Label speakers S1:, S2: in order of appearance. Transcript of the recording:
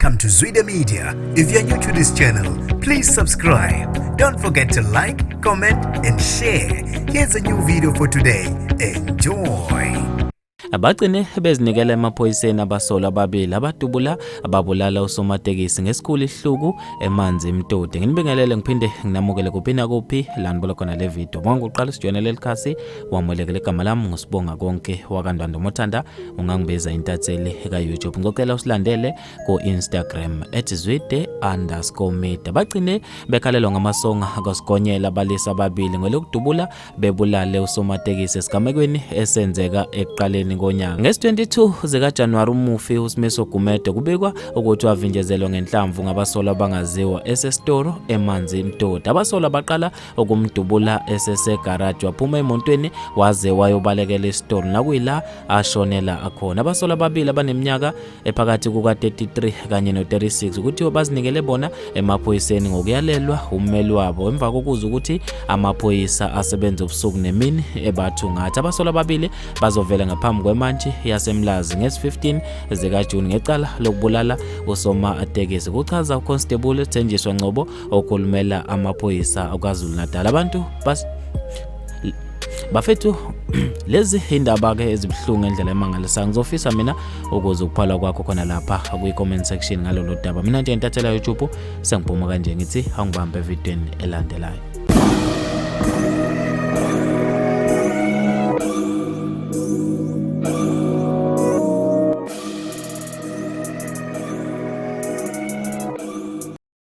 S1: Welcome to Zwida Media. If you're new to this channel, please subscribe. Don't forget to like, comment, and share. Here's a new video for today. Enjoy.
S2: Bagcine bezinikela emaphoyiseni abasolwa ababili abadubula ababulala usomatekisi ngesikhulu isihluku eManzimtoti. Nginibingelele ngiphinde nginamukele kuphi nakuphi la nibola khona le video. Bonke uqala usijoyine leli khasi wamukelekile igama lami ngusibonga konke wakaNdwandwe Mothanda ungangibiza intatheli ka-YouTube. Ngicela usilandele ku-Instagram @zwide_media. Bagcine bekhalelwa ngamasonga kwaSigonyela abalisa ababili ngelokudubula bebulale usomatekisi esigamekweni esenzeka ekuqaleni konyaka. Ngesi-22 zikaJanuwari umufi uSimiso Gumede kubikwa ukuthi wavinjezelwa ngenhlamvu ngabasolwa abangaziwa esesitoro eManzimtoti. Abasolwa baqala ukumdubula esesegaraji waphuma emontweni waze wayobalekela esitolo nakuyila ashonela akhona. Abasolwa ababili abaneminyaka ephakathi kuka-33 kanye no-36 kuthiwa bazinikele bona emaphoyiseni ngokuyalelwa ummeli wabo emva kokuzwa ukuthi amaphoyisa asebenza ubusuku nemini ebathungatha. Abasolwa ababili bazovela ngaphambi kwemantshi yaseMlazi ngesi-15 zikaJuni ngecala lokubulala usomatekisi, kuchaza uConstable Thenjiswa Ngcobo okhulumela amaphoyisa KwaZulu-Natal. Abantu bas bafethu lezi indaba ke ezibuhlungu ngendlela emangalisayo. Ngizofisa mina ukuze ukuphala kwakho khona lapha kwi-comment section ngalolu daba. Mina nje intathela YouTube sengiphuma kanje ngithi angibambe evidweni elandelayo.